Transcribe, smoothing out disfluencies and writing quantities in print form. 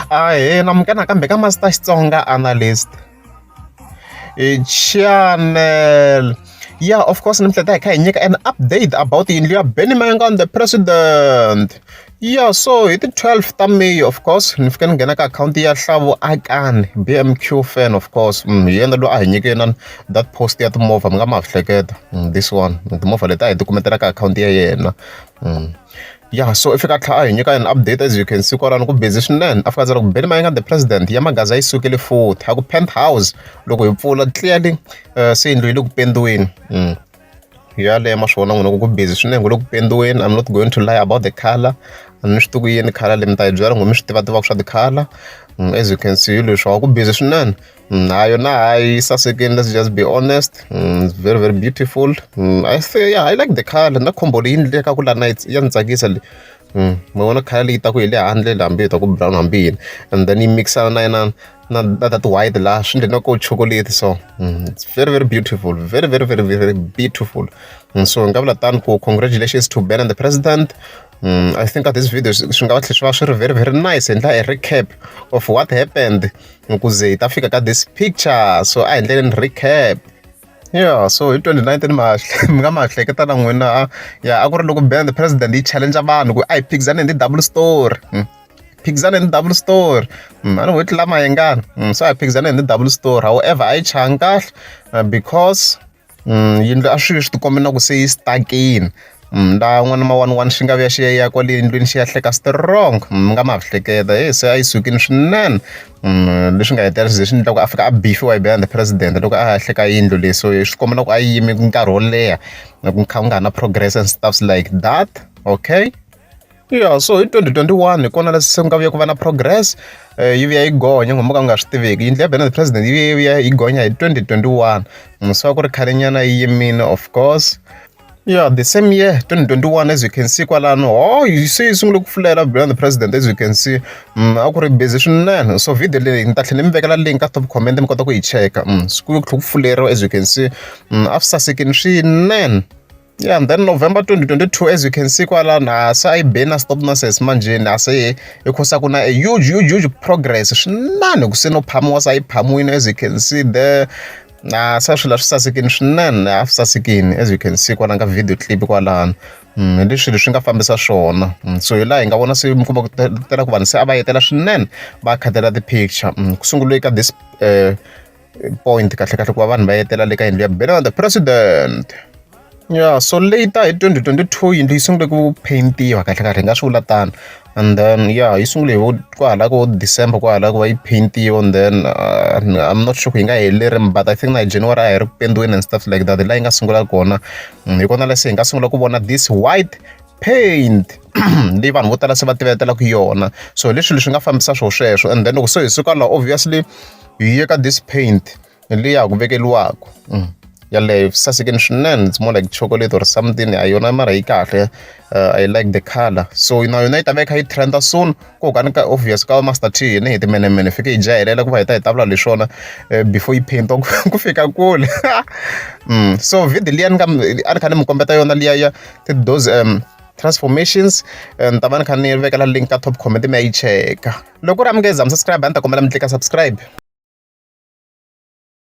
Ahee, namukela nakambe ka Master Xitsonga Analyst channel. Yeah, of course namuntlha hi ta hi kha hi nyika an update about yindlu ya Benny Mayengani the president. Yeah, so hi ti 12 ta May, of course ni fike ni nghena ka akhawunti ya Hlavu Akani BMQ fan, of course hi yena loyi a hi nyike na that post ya timovha, mi nga ma hleketa this one, timovha leti a hi ti kumetela ka akhawunti ya yena. Yeah, so i fika a tlhela a hi nyika an update. As you can see kwalano ku busy swinene, a fika a tsala ku Benny Mayengani the president ya Magaza yi sukile futhi a ku penthouse. Loko hi pfula, clearly se yindlu yi le ku pendiweni yaleyo. Ma swi vona n'wina ku busy swinene, ku le ku pendiweni. I'm not going to lie about the color, a ni swi tivi ku yini color leyi, mi ta yi byela n'we mi swi tiva tivaka swa ti-color. As you can see, leswi ku busy swinene. Ha yona hayi, yi sasekile, let's just be honest. It's very very beautiful. I say, yeah, I like the color na combo leyi endlekaku lana ya ni tsakisa leyi. Ma vona color leyi taku hi le handle, hambi hi ta ku brown hambi yini, and then yi mixana na yena na that white laha swi endle na ko chocolate. So it's very very beautiful, very very very very beautiful. So hi nga vula tani ku congratulations to Ben and the president. I think this video swi nga va tlhe swi va swi ri very very nice, hi endla a recap of what happened ku ze hi ta fika ka this picture. So a hi endleleni recap. Yeah, so hi 2019, ma mi nga ma hleketa na n'wina, ya a ku ri loko Ben the president yi challenge vanhu ku a hi phikizani hi ti-double story, phikizani hi double story. A ni ho tlula Mayengani. So a hi phikizani hi double story. However, a yi changi kahle because yindlu a swi swi tikomba na ku se yi stuck-ini la n'wana ma one one xi nga vuya xi ya kwale endlwini xi ya hleka strong. Mi nga ma hleketa he, se a yi sukile swinene, leswi nga hetelela swi ze swi endla ku a fika a beefiwa hi Ben the president loko a hleka yindlu leyi. So swi komba na ku a yi yime nkarhi wo leha, ku kha ku nga ha na progress and stuffs like that. Okay, yeah, so hi 2021 hi kona leswi se ku nga vuya ku va na progress, yi vuya yi gonya ngoma ka u nga swi tiveki. Yindlu ya Ben the president yi vuye yi vuya yi gonya hi 2021. So a ku ri khalenyana yi yimile, of course. Yeah, the same year 2021, as you can see kwalano, oh, you see yi sungule ku fulela Ben the president. As you can see, a ku ri busy swinene. So video leyi ni ta tlhela ni mi vekela link ka top comment, mi kota ku yi cheka. Ku tlhe ku fuleriwa, as you can see, a swi sasekile swinene. Yeah, and then November 2022, as you can see kwalano, a se a yi be na stop nonsense manjheni, a se hi khosa ku na a huge huge huge progress swinene, ku se no phamiwa, se a yi phamiwile, as you can see there. Na se swilo swi sasekile swinene, a swi sasekile, as you can see kwalano ka video clip kwalano. Hi leswi swilo swi nga fambisa swona. So hi laha hi nga vona se mi kuma ku tela ku vanhu se a va yetela swinene, va khatela ti-picture. Ku sungule ka this point kahle kahle ku va vanhu va yetela le ka yindlu ya Benny the president. Yeah, so later hi 2022 yindlu yi sungule ku paint-iwa kahle kahle, hi nga swi vula tano. And then yeah, yi sungule hi kwahala ko December kwahala ku va yi paint-iwa, and then I'm not sure ku yi nga heleri, but I think na hi January a hi ri ku pendiweni and stuff like that. Hi laha yi nga sungula kona. Hi kona la se hi nga sungula ku vona this white paint leyi vanhu vo tala se va tivetelaka yona. So hi leswi leswi nga fambisa swo sweswo. And then loko se hi suka laha, obviously hi ye ka this paint leyi ya ha ku vekeliwaka yaleyo, sasekile swinene. It's more like chocolate or something, a yona mara yi kahle. I like the color. So na yona yi ta va yi kha yi trenda soon ko ka ni ka obvious ka Master T. Hina hi timenemene fike hi jahelela ku va hi ta hi ta vula leswona before yi paint ku fika kule. So video liya ni nga a ni kha ni mi kombeta yona liya ya those transformations, ni ta va ni kha ni vekela link ka top comment, mi ya yi cheka. Loko ku ri a mi nge za mi subscribe, a ni ta kombela mi tlika subscribe.